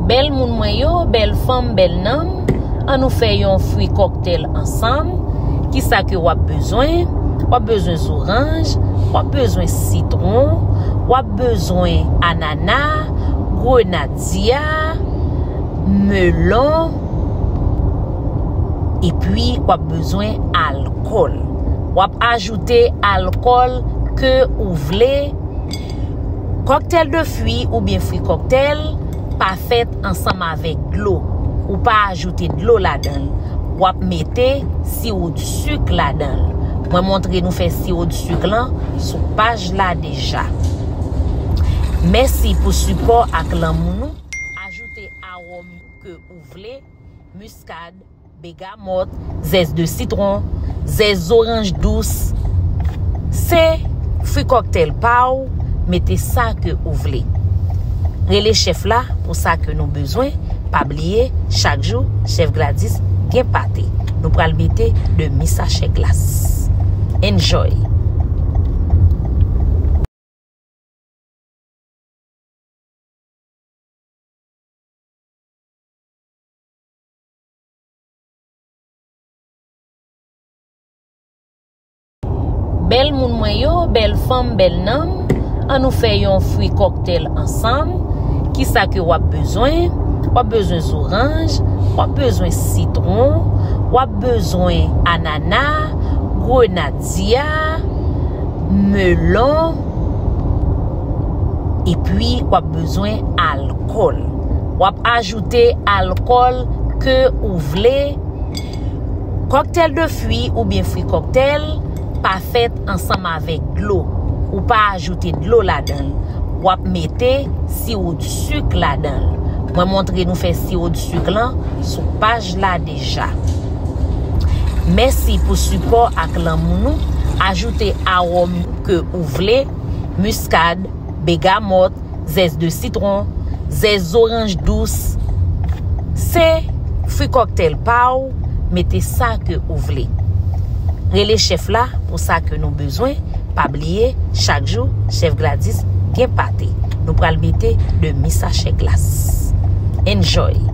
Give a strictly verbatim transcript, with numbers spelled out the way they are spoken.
Bèl moun mwen yo, bèl fanm, bèl nanm, ann nou fè yon fwi kòktèl ansanm. Kisa ke w ap bezwen? W ap bezwen zoranj, w ap bezwen sitwon, w ap bezwen anana, grenadya, melon, epi w ap bezwen alkòl. W ap ajoute alkòl ke ou vle. Kòktèl de fwi oubyen fwi kòktèl pa fèt ansanm avèk dlo. Ou pa ajoute dlo ladan l. W ap mete siwo de sik ladan l. Mwen montre nou fè siwo de sik lan sou paj la deja. Mèsi pou sipò ak lanmou nou. Ajoute awòm ke ou vle, miskad, begamòt, zès de sitwon, zès zoranj dous. Se fwi kòktèl pa w, mete sa ke ou vle. Rele chèf la pou sa ke nou bezwen. Pa bliye, chak jou, chèf Gladys gen pate. Nou pral mete demi sachè glas. Enjoy! Bèl moun mwen yo, bèl fanm, bèl nanm, ann nou fè yon fwi kòktèl ansanm. Kisa ke w ap bezwen? W ap bezwen zoranj, w ap bezwen sitwon, w ap bezwen anana, grenadya, melon, epi w ap bezwen alkòl. W ap ajoute alkòl ke ou vle. Kòktèl de fwi oubyen fwi kòktèl pa fèt ansanm avèk dlo. Ou pa ajoute dlo ladan l. W ap mete siwo de sik ladan l. Mwen montre nou fè siwo de sik lan sou paj la deja. Mèsi pou sipò ak lanmou nou. Ajoute awòm ke ou vle, miskad, begamòt, zès de sitwon, zès zoranj dous. Se fwi kòktèl pa w, mete sa ke ou vle. Rele chèf la pou sa ke nou bezwen. Pa bliye, chak jou, chèf Gladys gen pate. Nou pral mete demi sachè glas. Enjoy!